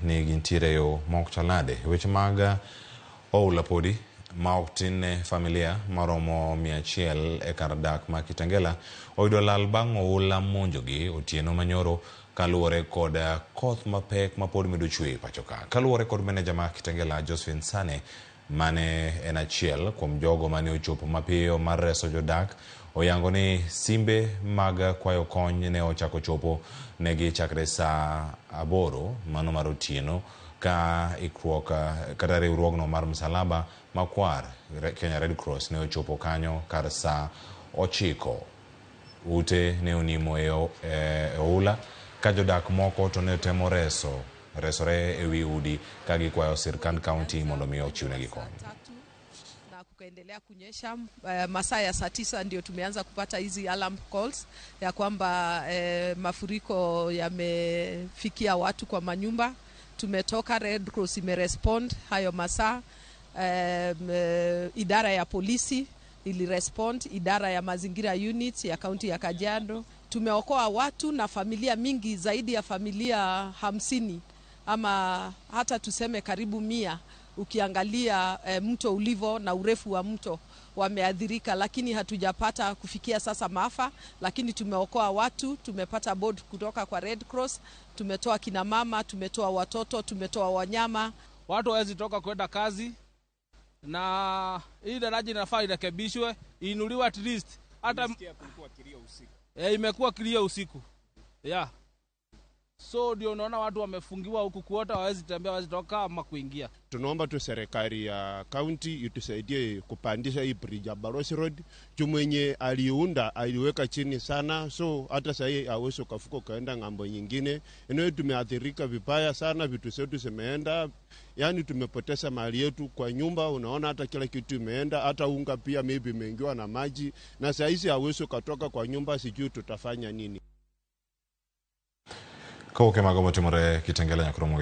ni gintiere yo ma ok chal nade. Weche mag oula podi ma ok tin ne familia maromo 100 e kar dak ma Kitengela oyudo lal bang' oula monjogi otieno manyoro kaluwore kod koth mapek mapod medo chwe pacho ka. Kaluwore kod meneja ma Kitengela Josephine Sane mane en achiel kuom jogo mane ochopo mapiyo mar reso jodak oyango ni simbe mag kwayo kony ne ochako chopo negi chakre saa 8 mano mar otieno ka ikruok kata riwruogno mar Msalaba Makwar Kenya Red Cross ne ochopo kanyo kar saa 9. Ute ne onimo e oula ka jodak moko to ne temo resore e wi udi ka gikwayo sirkand kaunti mondo mi ochiwnegi kony. Na kukaendelea kunyesha masaa ya saa 9 ndio tumeanza kupata hizi alarm calls ya kwamba mafuriko yamefikia watu kwa manyumba. Tumetoka, Red Cross imerespond hayo masaa, idara ya polisi ilirespond, idara ya mazingira unit ya kaunti ya Kajiado. Tumeokoa watu na familia mingi, zaidi ya familia 50 ama hata tuseme karibu 100. Ukiangalia mto ulivo na urefu wa mto wameathirika, lakini hatujapata kufikia sasa maafa, lakini tumeokoa watu. Tumepata board kutoka kwa Red Cross, tumetoa kina mama, tumetoa watoto, tumetoa wanyama. Watu hawezi toka kwenda kazi, na hii daraja inafaa irekebishwe, iinuliwe at least hata imekuwa kilio usiku. Yeah. So ndio unaona watu wamefungiwa huku kuota, hawezi tembea, hawezi toka ama kuingia. Tunaomba tu serikali ya county itusaidie kupandisha hii bridge ya Balozi Road. Juu mwenye aliunda aliweka chini sana, so hata sasa hawezi ukavuka ukaenda ng'ambo nyingine. Eneo tumeathirika vibaya sana, vitu zetu zimeenda, yani tumepoteza mali yetu kwa nyumba, unaona hata kila kitu imeenda, hata unga pia maybe imeingiwa na maji, na saa hizi hawezi ukatoka kwa nyumba, sijui tutafanya nini. Kowuok e mago motimore Kitengela nyaka romo.